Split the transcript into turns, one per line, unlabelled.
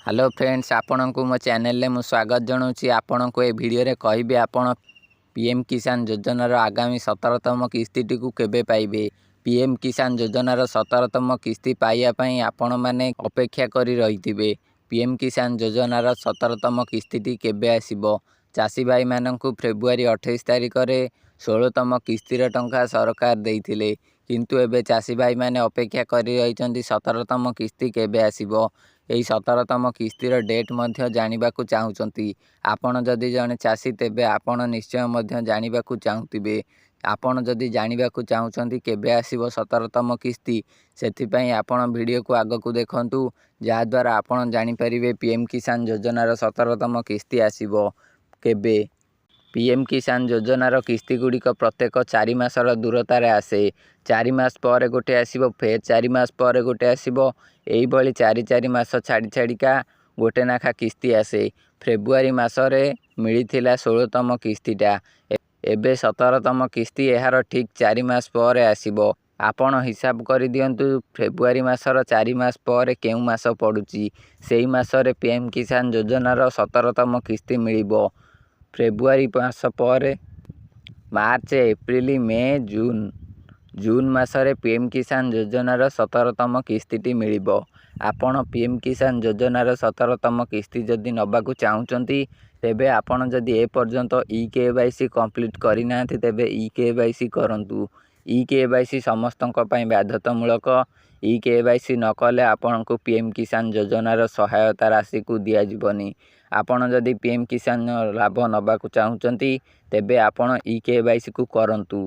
Hello friends, ଆପଣଙ୍କୁ ମୋ ଚ୍ୟାନେଲରେ ମୁଁ ସ୍ୱାଗତ ଜଣାଉଛି। ଆପଣଙ୍କୁ ଏ ଭିଡ଼ିଓରେ କହିବି, ଆପଣ ପି ଏମ୍ କିଷାନ ଯୋଜନାର ଆଗାମୀ 17ତମ କିସ୍ତିଟିକୁ କେବେ ପାଇବେ। ପି ଏମ୍ କିଷାନ ଯୋଜନାର 17ତମ କିସ୍ତି ପାଇବା ପାଇଁ ଆପଣମାନେ ଅପେକ୍ଷା କରି ରହିଥିବେ। ପି ଏମ୍ କିଷାନ ଯୋଜନାର 17ତମ କିସ୍ତିଟି କେବେ ଆସିବ? ଚାଷୀ ଭାଇମାନଙ୍କୁ ଫେବୃଆରୀ 28 ତାରିଖରେ 16ତମ କିସ୍ତିର ଟଙ୍କା ସରକାର ଦେଇଥିଲେ, କିନ୍ତୁ ଏବେ ଚାଷୀ ଭାଇମାନେ ଅପେକ୍ଷା କରି ରହିଛନ୍ତି 17ତମ କିସ୍ତି କେବେ ଆସିବ। ଏହି 17ତମ କିସ୍ତିର ଡେଟ୍ ମଧ୍ୟ ଜାଣିବାକୁ ଚାହୁଁଛନ୍ତି। ଆପଣ ଯଦି ଜଣେ ଚାଷୀ, ତେବେ ଆପଣ ନିଶ୍ଚୟ ମଧ୍ୟ ଜାଣିବାକୁ ଚାହୁଁଥିବେ। ଆପଣ ଯଦି ଜାଣିବାକୁ ଚାହୁଁଛନ୍ତି କେବେ ଆସିବ 17ତମ କିସ୍ତି, ସେଥିପାଇଁ ଆପଣ ଭିଡ଼ିଓକୁ ଆଗକୁ ଦେଖନ୍ତୁ, ଯାହାଦ୍ୱାରା ଆପଣ ଜାଣିପାରିବେ ପି ଏମ୍ କିଷାନ ଯୋଜନାର 17ତମ କିସ୍ତି ଆସିବ କେବେ। ପି ଏମ୍ କିଷାନ ଯୋଜନାର କିସ୍ତି ଗୁଡ଼ିକ ପ୍ରତ୍ୟେକ 4 ମାସର ଦୂରତାରେ ଆସେ। 4 ମାସ ପରେ ଗୋଟେ ଆସିବ, ଫେର 4 ମାସ ପରେ ଗୋଟେ ଆସିବ। ଏଇଭଳି 4 4 ମାସ ଛାଡ଼ି ଛାଡ଼ିକା ଗୋଟେ ନାଖା କିସ୍ତି ଆସେ। ଫେବୃଆରୀ ମାସରେ ମିଳିଥିଲା 16ତମ କିସ୍ତିଟା। ଏବେ 17ତମ କିସ୍ତି ଏହାର ଠିକ୍ 4 ମାସ ପରେ ଆସିବ। ଆପଣ ହିସାବ କରିଦିଅନ୍ତୁ, ଫେବୃଆରୀ ମାସର 4 ମାସ ପରେ କେଉଁ ମାସ ପଡ଼ୁଛି, ସେଇ ମାସରେ ପି ଏମ୍ କିଷାନ ଯୋଜନାର 17ତମ କିସ୍ତି ମିଳିବ। ଫେବୃଆରୀ ମାସ ପରେ March, April, May, June, June ମାସରେ ପି ଏମ୍ କିଷାନ ଯୋଜନାର 17ତମ କିସ୍ତିଟି ମିଳିବ। ଆପଣ ପି ଏମ୍ କିଷାନ ଯୋଜନାର 17ତମ କିସ୍ତି ଯଦି ନେବାକୁ ଚାହୁଁଛନ୍ତି, ତେବେ ଆପଣ ଯଦି ଏପର୍ଯ୍ୟନ୍ତ ଇ କେ ୱାଇ ସି କମ୍ପ୍ଲିଟ୍ କରିନାହାନ୍ତି, ତେବେ ଇ କେ ୱାଇ ସି କରନ୍ତୁ। ଇ କେ ୱାଇ ସି ସମସ୍ତଙ୍କ ପାଇଁ ବାଧ୍ୟତାମୂଳକ। ଇ କେ ୱାଇ ସି ନ କଲେ ଆପଣଙ୍କୁ ପି ଏମ୍ କିଷାନ ଯୋଜନାର ସହାୟତା ରାଶିକୁ ଦିଆଯିବନି। ଆପଣ ଯଦି ପି ଏମ୍ କିଷାନ ଲାଭ ନେବାକୁ ଚାହୁଁଛନ୍ତି, ତେବେ ଆପଣ ଇ କେ ୱାଇ ସିକୁ କରନ୍ତୁ।